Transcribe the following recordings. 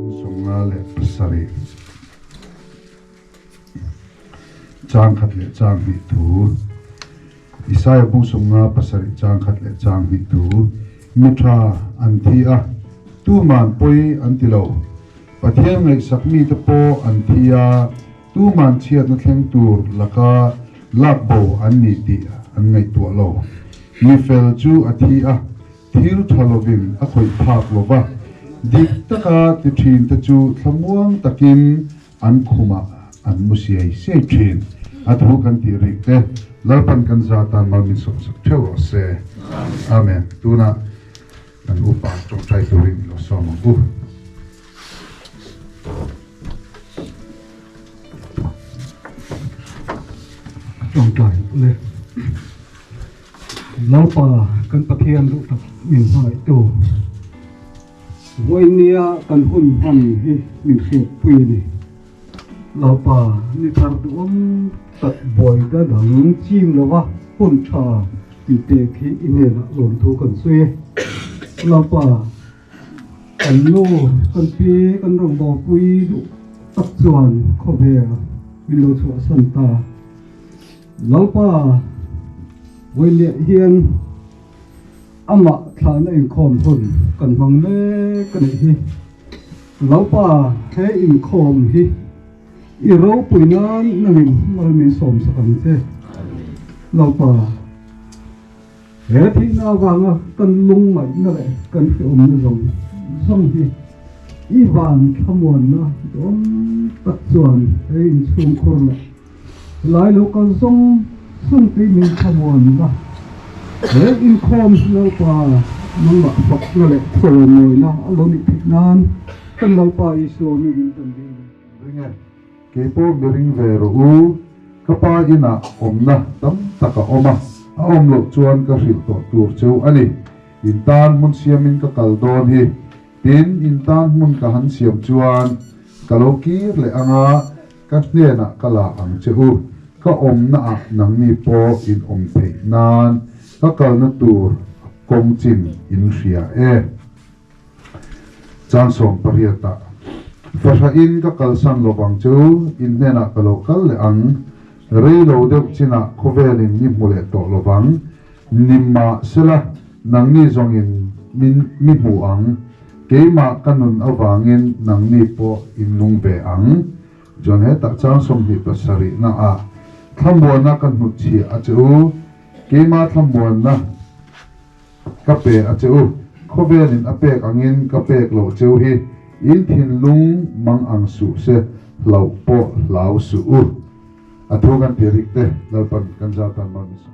57 Chang khat leh chang hnih thu Isaia bung 57 chang khat leh chang hnih thu Mi tha an thi a, tuman pawi an ti lo. Pathian ngaihsak mite pawh an thi a, tuman chhiatna thleng tur laka lak bo an ni tih an ngaihtuah lo. Mi fel chu a thi a, thil tha lovin a khawih phak lo va, dik taka ti thinte chu thlamuang takin an khumah an mu siai siai thin. A thu kan tih rik te Lalpan kan za tan mal min sawm sak theuh rawh se. Amen. Tunah kan upa tawngtai turin i lo sawm ang u. Tawngtai le. Lalpa kan Pathian duh tak min hmangaihtu. Vawinia kan hun hman hi min hriatpui a ni. Lalpa ni thar duhawm tak buaina dang chim lova hun tha tih pek hi i hnenah lawmthu kan sawi e. Lalpa kan nu, kan pi, kan rawngbawlpui duh tak chuan khawvel min lo chhuahsan ta. Lalpa vawinia hian amah thlahna inkhawm hun kan hmang mek a nih hi. Lalpa he inkhawm hi i ropui nan nangin mal min sawm sak ang che. Lalpa he thihna avanga kan lungngaihna leh kan hrehawmna zawng zawng hi i van thlamuanna dawm tak chuan he inchhungkhur leh Lai lo kal zawng zawng te min thlamuan la, he inkhawm hi Lalpa nangmah fakna leh chawimawina a lo nih theih nan kan Lalpa Isua mingin kan dil a ni. Ring e, kei pawh mi ring ve rawh u, ka pa inah awmna tam tak a awm a, a awm loh chuan ka hrilh tawh tur cheu a ni. In tan hmun siamin ka kal dawn hi, tin in tan hmun ka han siam chuan ka lo kir leh anga, Ka hnenah ka la ang che u, ka awmnaah nangni pawh in awm theih nan ka kalna tur kawng chin in hria e. Chang 18 ah, Fahrahin ka kalsan lovang che u, in hnenah ka lo kal leh ang, rei lo deuh chinah khawvelin ni hmu leh tawh lovang, nimah sela nangni zawngin min mi hmu ang. Keimah ka nun avangin nangni pawh in nung ve ang. Chuan hetah chang 27 na ah thlamuanna ka hnutchhiah a che u, keimah thlamuanna ka pe a che u, khawvelin a pek angin ka pek loh cheu hi in thinlung mang ang suh se, hlauh pawh hlau suh u. A thu kan ti rik te, Lalpan kan zatan mal mi sawm.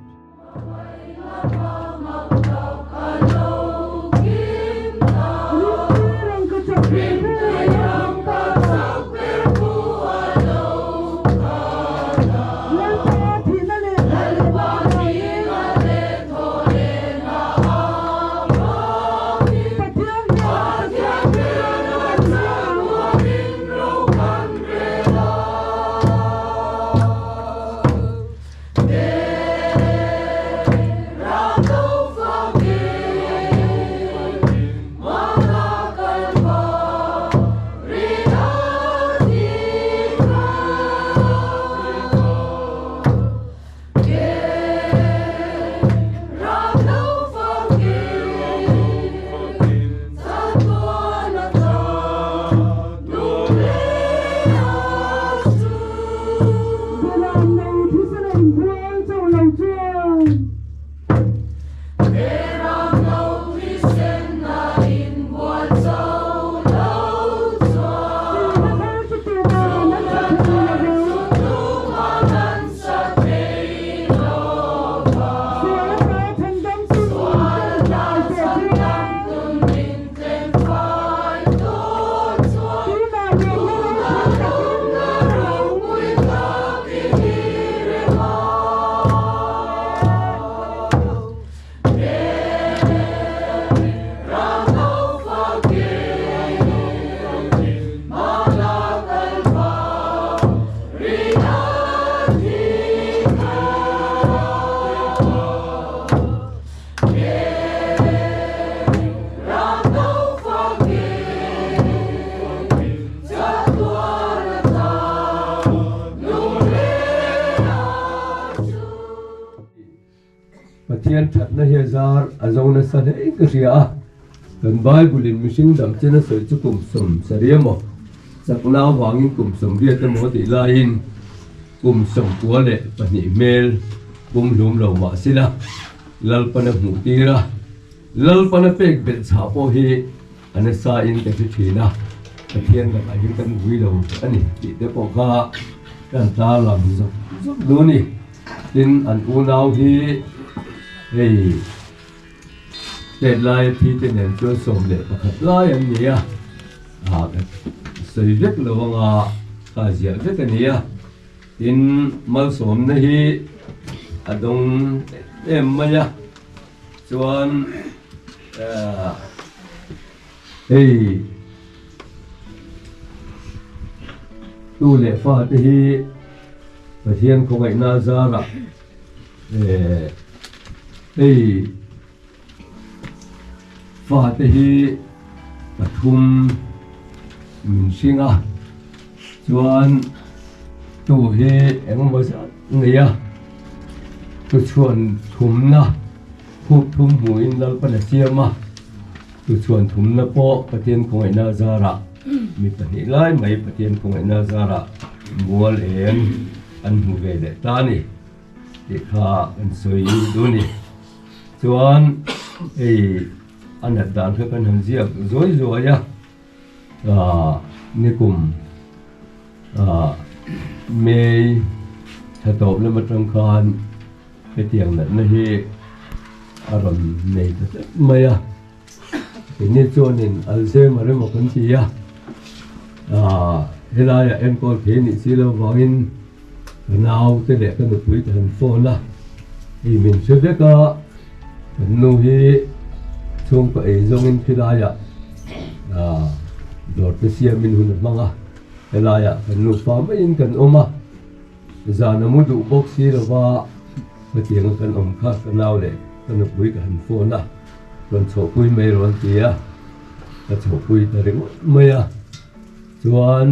Pathian thatna hi a zar a zo nasa hle in ka hria a, kan Bible in mihring dang chen a sawi chu kum 70 emaw chakna avangin kum 80 emaw tih laiin kum 92 hmel pum hlum lo mah sila Lalpana hmuh tir a, Lalpana pek belh chhah pawh hi a nasa in ka hre thin a, Pathian lakah hian kan vui lo a ni tih te pawh kha kan tarlang zawk zawk duh a ni. Tin, an unau hi hei state laia thi te nen chuan 11 lai an ni a, ah ka sawi vek lo anga ka ziah vek a ni a. Tin, malsawmna hi a dawng em em mai a, chuan hei tu leh fa te hi Pathian khawngaihna zarah hei fa te hi pathum min hring a, chuan tu hi engemaw zat nei a, tuchhuan thumna khup thum hmuhin Lalpan a siam a, tuchhuan thumna pawh Pathian khawngaihna zarah mi pahnih lai mai Pathian khawngaihna zarah mual eng an hmu ve leh ta a ni tih kha kan sawi duh a ni. Chuan hei a nat dan kha kan han ziak zuai zuai a, nikum May thla tawp lam atang khan hetiang natna hi a rawn nei ta tlat mai a. Keini chuanin Alzheimer emaw kan ti a, helaiah enkawl thei a nih si lo vangin ka naute leh ka nupui te han phone a, hei min hre vek a, kan nu hi chhungkaw ei zawngin khilaiah dawr te siamin hun a hmang a, helaiah kan nufa maiin kan awm a, zan a mu duh bawk si lova hetianga kan awm kha ka nau leh ka nupui ka han phone a. Rawn chhohpui mai rawn ti a, ka chhohpui ta ringawt mai a. Chuan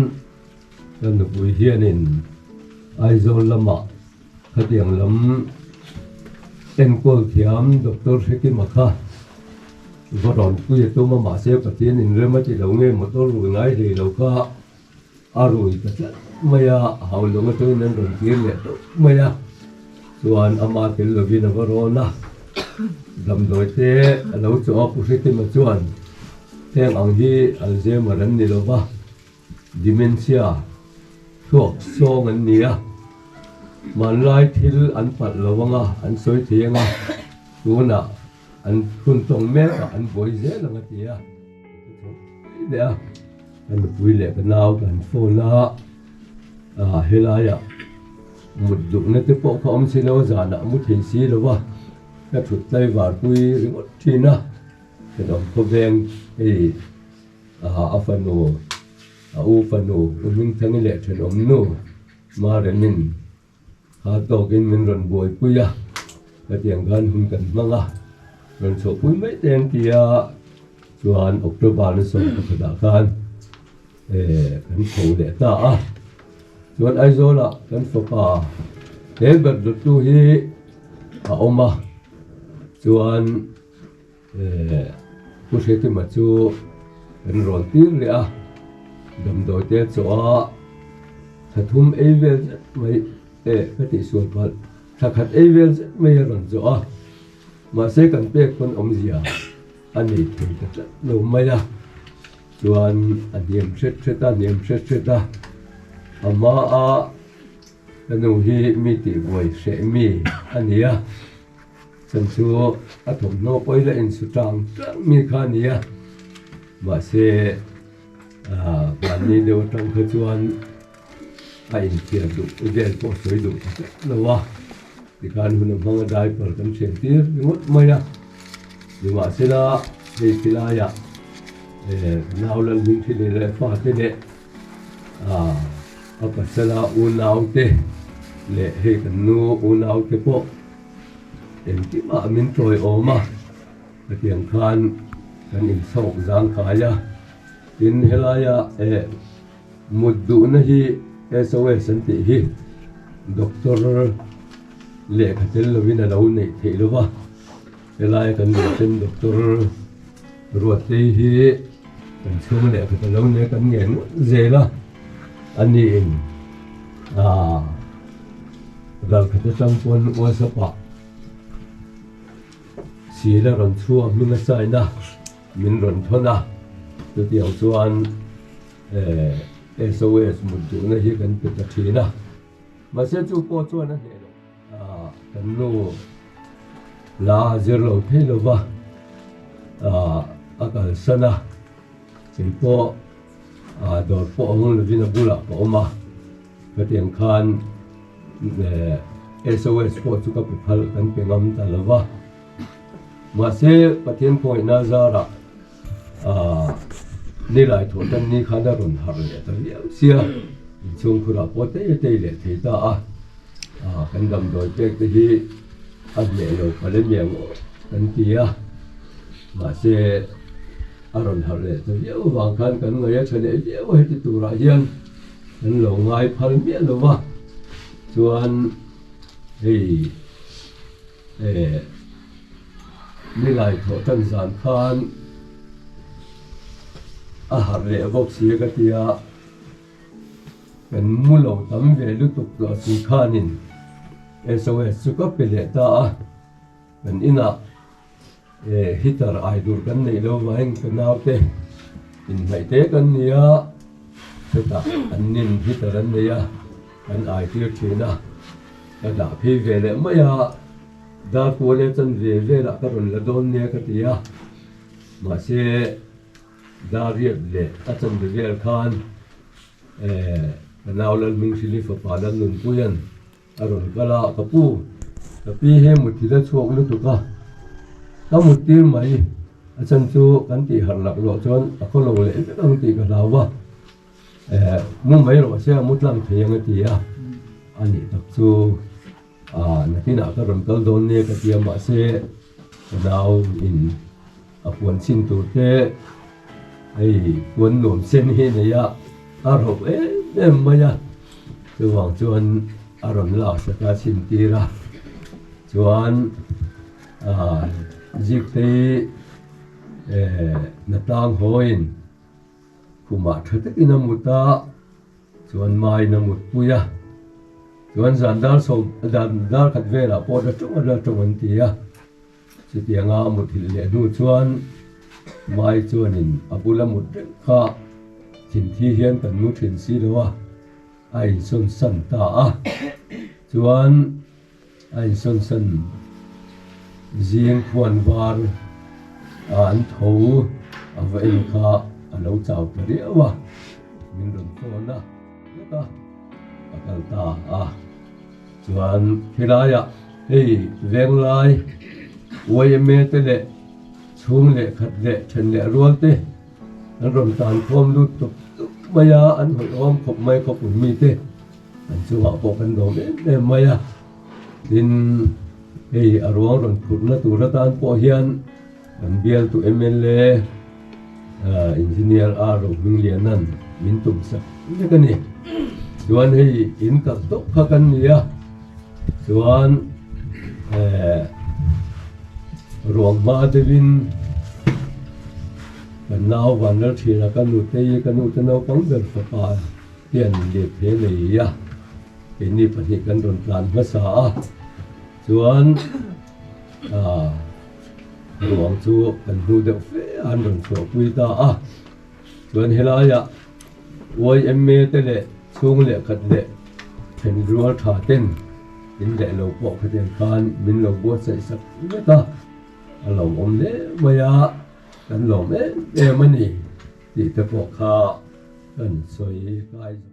ka nupui hianin Aizawl lamah khatiang lam enkawl thiam Doctor Hrekima kha va rawn pui a tum a, mahse Pathian inrem a ti lo nge motor rui ngai hlei lo kha a rui ta tlat mai a, Haulawng atangin an rawn kir leh tawp mai a, chuan ama tel lovin a va rawn a, damdawi te a lo chawh a, Pu Hrekima chuan heng ang hi Alzheimer an ni lova, Dementia thluak sawng an ni a, hmanlai thil an palh lo anga an sawi thei anga, tunah An hun tawng mek a, an buai zel ang a ti a, ka chho pui leh a, ka nupui leh ka nau ka han phone a, ah helaiah mut duhna te pawh kha awm si lo, zanah mu thei si lo va, ka thut tlaivar pui ringawt thin a, ka dam khawveng hei ah a fanu a u fanu u Hmingthangi leh thenawmnu Maremin. Kha tawkin min rawn buaipui a, hetiang khan hun kan hmang a, rawn chhuahpui mai te an ti a, chuan October ni 11 ah khan kan tho leh ta a, chuan Aizawlah kan fapa he ber dawttu hi a awm a, chuan Pu Hretima chu kan rawn tir leh a, damdawi te chaw a thla thum ei vel zet mai eh ka tih sual palh, thla khat ei vel zet mai a rawn zawh a, mahse kan pek pawn awmzia a nei thei ta tlat lo mai a, chuan a hniam hret hret a, hniam hret hret a, a hmaa ka nu hi mi tihbuai hreh mi a ni a. Chan chu a thawmhnaw pawh la insu tang tang mi kha a ni a, mahse mahni deuh atang kha chuan a inthiar duh vel pawh sawi duh ta tlat lo a, tikhan hun a hmang a diaper kan hriat tir ringawt mai a, nimahsela hei khilaiah nau Lalhming thi leh leh fate leh a pasala unaute leh hei kan nu unaute pawh. Engkimah min tawiawm a, hetiang khan kan insawk zang kai a, tin helaia eh mut duhna hi SOS an tih hi doctor lehkha tel lovin a lo neih theih lo va, Helaia kan lungchen Doctor Ruattei hi kan chhung leh khat alo nia kan ngen ngawt zel a, ani in aah ralkhat atang pawn WhatsApp ah sil a rawn chhuah hming a sign a min rawn thawn a, chutiang chuan eh SOS mut duhna hi kan pe ta thin a, mahse chu pawh chuan a hneh loh. Kan nu la zir lo thei lo va, a kalsan a, kei pawh dawr pawh awm lovin a bulah ka awm a, khatiang khan SOS pawh chu ka pe phal kan pe ngam ta lo va, mahse Pathian khawngaihna zarah nilai thawh tan ni khan a rawn harh leh ta viau sia, inchhungkhurah pawh tei tei leh thei ta a, kan damdawi pek te hi a hneh lo pal em em kan ti a, mahse a rawn harh leh ta viau avang khan kan ngaih a tha leh viau a, heti turah hian kan lo ngai phal miah lo va, chuan hei. Eh, nilai thawh tan zan khan a harh leh bawk si ka ti a, kan mu lo tam ve lutuk tawh si khanin SOS chu ka pe leh ta a, kan inah eh heater ai dur kan neih lo vangin ka naute inhnaih te kan ni a, chutah an nin heater an nei a, kan ai tir thin a. Ka dah phei ve leh mai a, dar kual e chan ve velah ka rawn la dawn nia ka ti a, mahse dar riat leh a chan ve vel khan eh ka nau Lalhminghrili fapa Lalnunpuia'n a rawn kal a, ka pu, ka pi he muthilh a chhuak lutuk a, ka mut tir mai, a chan chu kan tih harh lak loh chuan a khaw lo leh vek ang tih ka hlau va. Eh, mu mai rawh se a mu tlang thei ang a ti a, a nih tak chu ah nakinah ka rawn kal dawn nia ka ti a, mahse ka nau in a puan chhin tur te hei puan nuam sen hi a nei a, a rawp em em mai a, chuvang chuan a rawn lak sak a chhin tir a, chuan ah Ziktei eh natlang hawiin. Khumah tha takin a mut a, chuan maiin a mutpui a, chuan zan dar sawm zan dar khat velah pawh la tawng a la tawng an ti a, chutianga a muthilh leh hnu chuan mai chuanin a bula mut reng kha thinthi hian kan mu thin si lo a, a insawn san ta a, chuan a insawn san zing khuan var a an tho a va en kha a lo chau ta riau a, min rawn phone a vek a, a kal ta a, chuan khilaiah hei venglai yma te leh chhung leh khat leh then leh rual te an rawn tan khawm lut tuk tuk mai a, an hawihhawm khawp mai khawpui mite. An chungah pawh kan dawm em em mai a, tin hei a ruang rawn phurhna tur atan pawh hian kan bialtu mla Engineer R Rohmingliana'n min tum sak vek a ni. Chuan hei in kalh tawp kha kan ni a, chuan eh ruang hma deuhin kan nau Vanlalṭhiana ka nutei ka nute naupang ber fapa Hian lip he nei a, keini pahnih kan rawn tlan hmasa a, chuan aah ruang chu kan hnu deuh fe a an rawn chhuahpui ta a, chuan helaiah yma te leh chhung leh khat leh then rual tha ten in leh lo pawh khatiang khan min lo buatsaih sak vek a, a lawmawm hle mai a, kan lawm em em a ni tih te pawh kha. Kan sawi kai zawk.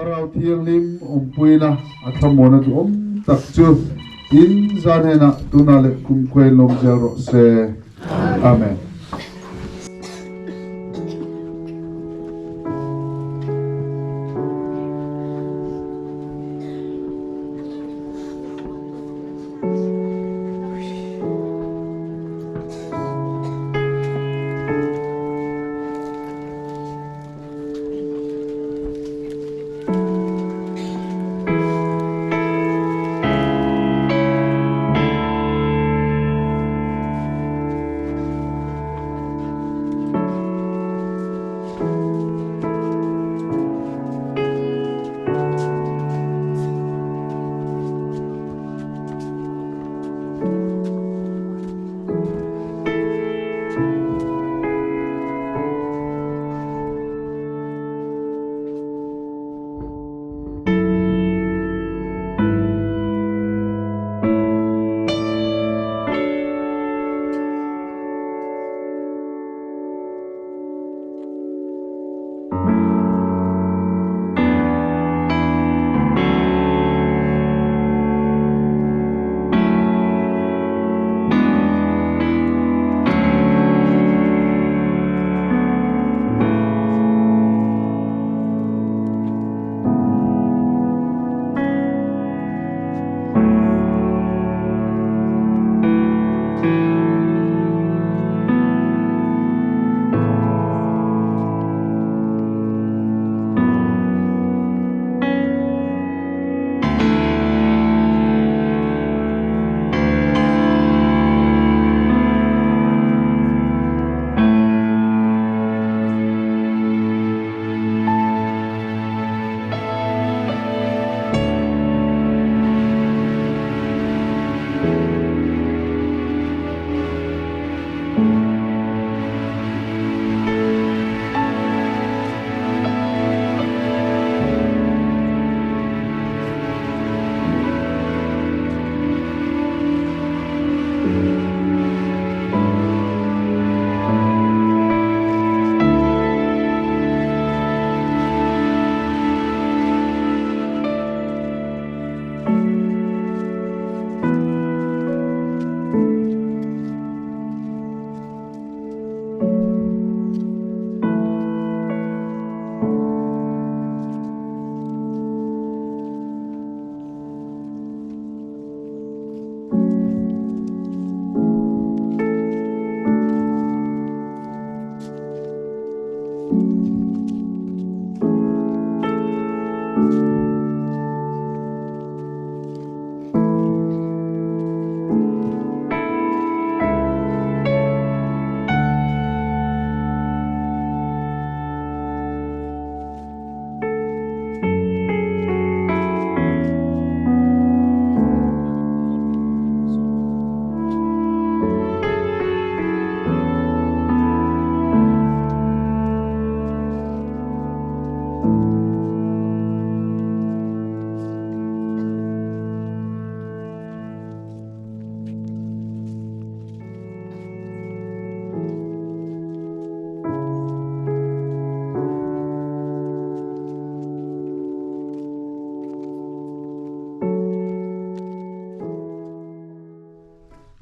Thlarau Thianghlim awmpuina a thlamuana duhawm tak chu in zan hnenah tunah leh kumkhuain lawm zel rawh se. Amen.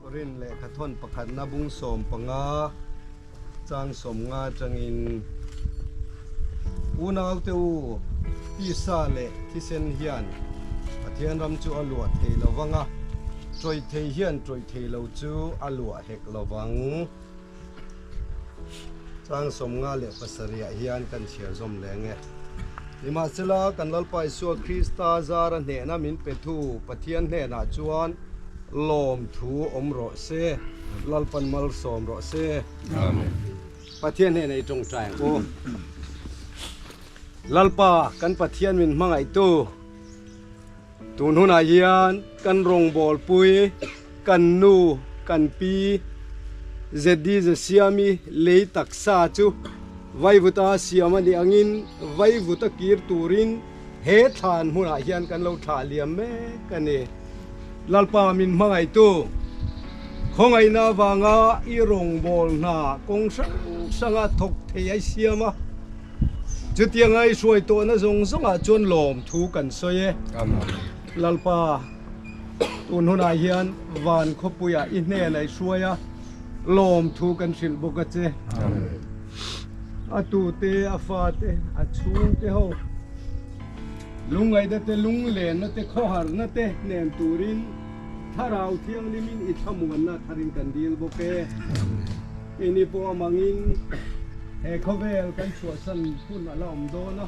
Rin lehkhathawn pakhatna bung 15 chang 50 atangin Unaute u, tisa leh thisen hian Pathian ram chu a luah thei lo vang a, tawih thei hian tawih thei lo chu a luah hek lo vang. Chang 57 ah hian kan chhiar zawm leng e. Nimahsela, kan Lalpa Isua Krista zara hnehna min pe thu Pathian hnenah chuan lawm thu awm rawh se. Lalpan malsawm rawh se. Amen. Pathian hnenah i tawngtai ang u. Lalpa kan Pathian min hmangaihtu tun hunah hian kan rawngbawlpui kan nu kan pi ZD Zasiami lei taksa chu vaivuta siam a nih angin vaivuta kir turin he thlan hmunah hian kan lo thlah liam mek a ni. Lalpa min hmangaihtu khawngaihna avanga i rawngbâwl hna kawng hrang hranga thawk thei a siam a. Chutianga i hruai tawhna zawng zawngah chuan lawmthu kan sawi e. Lalpa, tun hunah hian van khawpuiah i hnenah i hruai a, lawmthu kan hrilh bawk a che. A tute, a fate, a chhungte ho lungngaihna te, lunglenna te, khawharna te hnem turin Thlarau Thianghlimin i thlamuanna tharin kan dil bawk e. Keini pawh amangin he khawvel kan chhuahsan hun a la awm dawn a,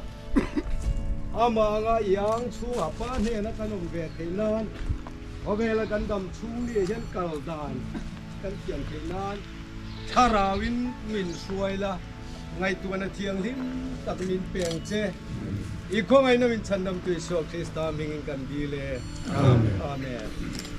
amah anga i ang chhungah Pa hnena kan awm ve theih nan, khawvela kan dam chhung ni ah hian kal dan kan thiam theih nan Thlarauin min hruai la, ngaihtuahna thianghlim tak min peng che. I khawngaihna min chhandamtu Isua Krista hmingin kan dil e. Amen.